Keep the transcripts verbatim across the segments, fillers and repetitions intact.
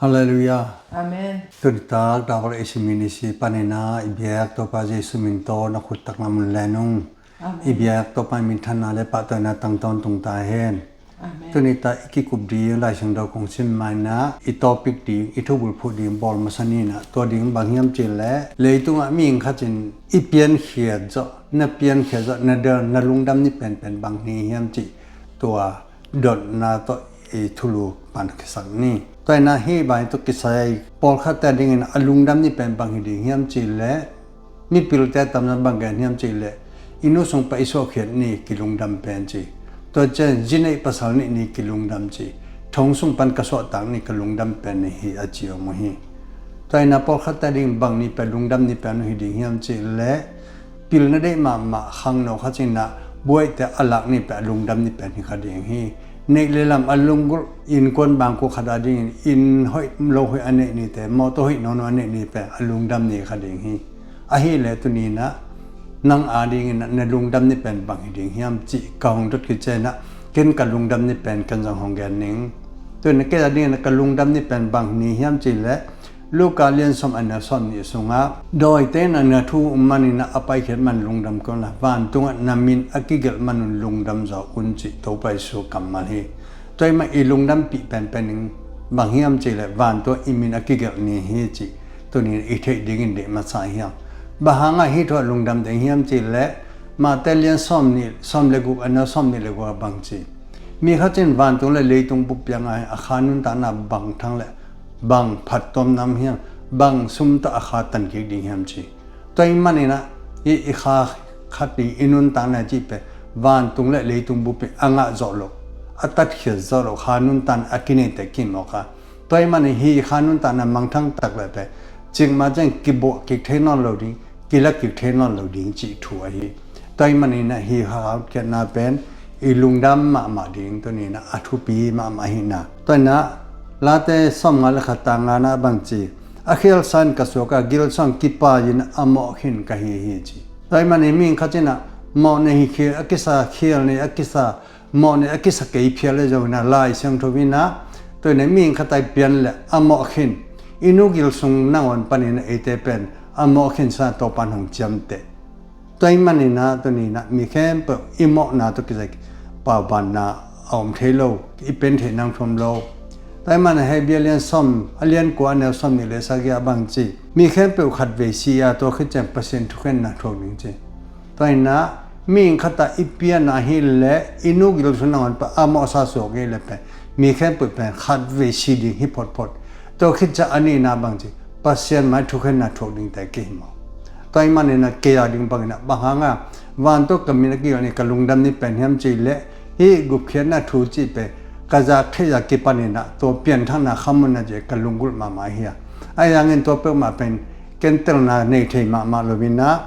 Halleluiah. Amen. Tunitak David Esi Ministry paninah i biak Topa Jesu min tawh na khut taklam un lenung. Amen. I biak Topa min thanna le pahtawina tangtawn tungta hen. Amen. Tunitak i kikup ding Lai Siangtho kong sim mainah i topic ding, i thubulphuh ding bawl masa ninah, tua ding bang hiam cih leh, leitungah mihing khat in i piankhiat zawh, na piankhiat zawh, na del, na lungdam ni penpen bang ni hiam cih tua dotna tawh i thulu pan khiasak ni. Tua inah hih bang tawh kisai pawlkhatte dingin a lungdam ni pen bang hi ding hiam cih leh, mipilte tamna bang gen hiam cih leh, i nu sung pan i suahkhiat ni kilungdam pen ci. Tua ciang zi neih pasal nih ni kilungdam ci. Thong sung pan ka suahtak ni ka lungdam pen ni hi a ci om uh hi. Tua inah pawlkhatte ding bang ni pen lungdam ni pen uh hi ding hiam cih leh, pilna deih mahmah khangno khat cinah buaihte a lak ni pen a lungdam ni pen hi kha ding hi. Neih le lam a lunggulh innkuan bangkua khat a dingin inn hoih lo hoih a neih nite, mawtaw hoih nawn lo a neih ni pen a lungdam ni kha ding hi. Ahileh tuninah nang a dinginah na lungdam ni pen bang hi ding hiam cih ka hong dot khit cianah ken ka lungdam ni pen ken zong hong gen ning. Tuinah kei a dinginah ka lungdam ni pen bang ni hiam cih leh, Luka lian sawm a neu sawm nih sungah, dawite in a na thu um maninah a paikhiat man lungdam kei unla, vantungah na min a kigelh manun lungdam zaw un cih Topa Jesu kammal hi. Tua ahih mah i lungdampih penpen in bang hiam cih leh, vantung i min a kigelh ni hi cih tunin i theih dingin deih masa hiam? Bang hangah hih thu ah lungdam ding hiam cih leh, Mate lian sawm nih, sawm le guk a neu sawm nih le guk ah bang ci? Mi khat in vantung le leitung bup pianga a kha nuntakna bang thang le bang phattuam nam hiam, bang sum tawh a kha tan kik ding hiam ci. Tua ahih maninah i, i kha khat i, i nuntakna cih pen vantung le leitung bup in a ngah zawh loh, a tatkhiat zawh loh kha nuntakna a kineite kimawk a. Tua ahih manin hih kha nuntakna mangthang tak leh pen cikmah ciang kibuah kik thei nawn lo ding, kila kik thei nawn lo ding cih thu ahi. Tua ahih maninah hih kha hotkhiatna pen i lungdam mahmah ding tuninah a thupi mahmah ahihna. Tua inah Late sawmnga le khat tang ngana bang ci? A khialsa in ka suak a, gilsuang kipai in a mawh khin ka hi hi ci. Tua ahih manin mihing khat cinah mawh nei hi khial, a kisa khial nei, a kisa mawh nei, a kisa kei phial le zong inah Lai Siangtho inah tua inah mihing khat a i pian le a mawh khin, i nu gil sung nangawn paninah eite pen a mawh khin sa Topan hong ciamteh. Tua ahih maninah tuninah mi khempeuh i mawhna tawh kisai paubanna a om thei lo, i pen theih nang thuam lo. Tua ahih maninah Hebru lian sawm, a lian kua a neu sawm nih le sagih ah bang ci? Mi khempeuh khatvei si a, tua khit ciang Pasian thukhenna thuak ding ci. Tua inah mihing khat a i pian ahileh i nu gil sung nangawn pan a mawhsa suak ahileh pen mi khempeuh pen khatvei si ding hi photphot. Tua khit ciang a nihna bang ci? Pasian mai thukhenna thuak dingte kei hi maw? Tua ahih maninah kei a ding banginah bang hanga vantung ka min a kigelh ni ka lungdam ni pen hiam cih leh, hih gupkhiatna thu cih pen ka zak theih a kipaninah tua pianthakna khamuanna cih ka lunggulh mahmah hi a. Ahi hangin tua peuhmah pen ken telna nei thei mahmah lo inah,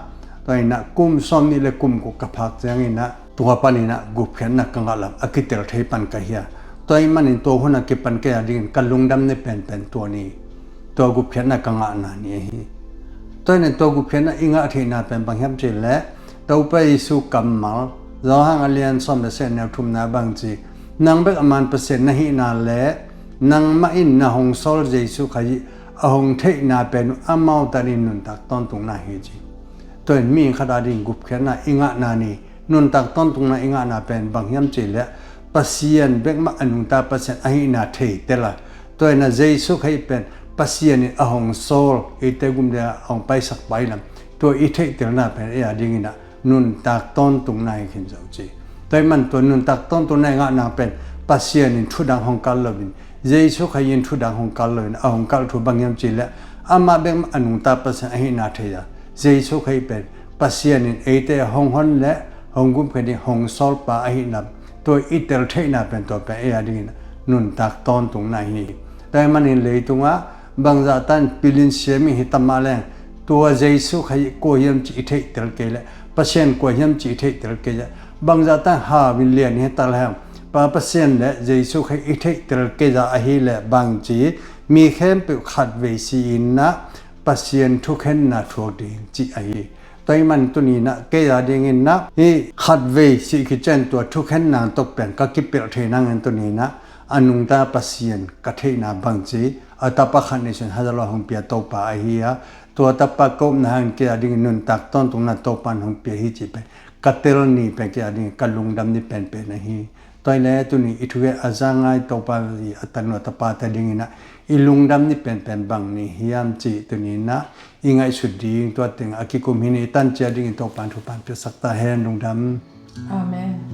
tua inah kum sawm nih le kum guk ka phak cianginah tua paninah gupkhiatna ka ngah lam a kitel thei pan ka hi a. Tua ahih manin tua hun a kipan kei a dingin ka lungdam ni penpen tua ni, tua gupkhiatna ka ngahna ni ahi. Tua inah tua gupkhiatna i ngah theihna pen bang hiam cih leh, Topa Jesu kammal, Johan a lian sawm le sagih a neu thumna bang ci? Nang bek a man Pasian na hihna le nangmah in na hong sawl Jesu Khazih a hong theihna pen uh amau tanin nuntak tawntungna hi ci. Tua in mihing khat a ding gupkhiatna i ngahna ni, nuntak tawntungna i ngahna pen bang hiam cih leh, Pasian bek mah a nungta Pasian ahihna theitel a, tua inah Jesu Khazih pen Pasian in a hong sawl, eite gum dia a hong paisak pa hi lam, tua i theihtelna pen ei a dinginah nuntak tawntungna hi khin zo ci. Tua ahih man tua nuntak tawntungna i ngahna pen Pasian in thudang hong kal loin, Jesu Khazih in thudang hong kal loin a hong kal thu bang hiam cih leh, amah bek mah a nungta Pasian ahihna thei a, Jesu Khazih pen Pasian in eite hong hon le hong gupkhiat ding hong sawlpa ahihna, tua i tel theihna pen tua pen ei a dingin nuntak tawntungna hi. Tua ahih manin leitungah bangzahtan pilin siam i hi ta mah leng, tua Jesu Khazih kua hiam cih i theihtel kei leh, Pasian kua hiam cih i theihtel kei leh, bangzahtan hau in lian i hi ta leng, Pa Pasian le Jesu Khazih i theihtel kei zah ahileh bang ci? Mi khempeuh khatvei si inah Pasian thukhenna thuak ding cih ahi. Tua ahih man tuninah kei a dinginah hih khatvei sih khit ciang tua thukhenna tawh pen ka kipelh thei nangin tuninah a nungta Pasian ka theihna bangci a tapa khat neihsun hazaw lo hong pia Topa ahi a, tua tapa ka upna hangin kei a dingin nuntak tawntungna Topa in hong pia hi cih pen ka tel ni pen kei a dingin ka lungdam ni penpen ahi. Tua hi leh tuni i thugen a za ngai Topa i a tanu a tapate dingin ah i lungdam ni penpen bang ni hiam cih tuni in ah i ngaihsut ding, tua teng a kikum hi ni. I tan ciat dingin Topa in thupha piaksak ta hen. Lungdam. Amen.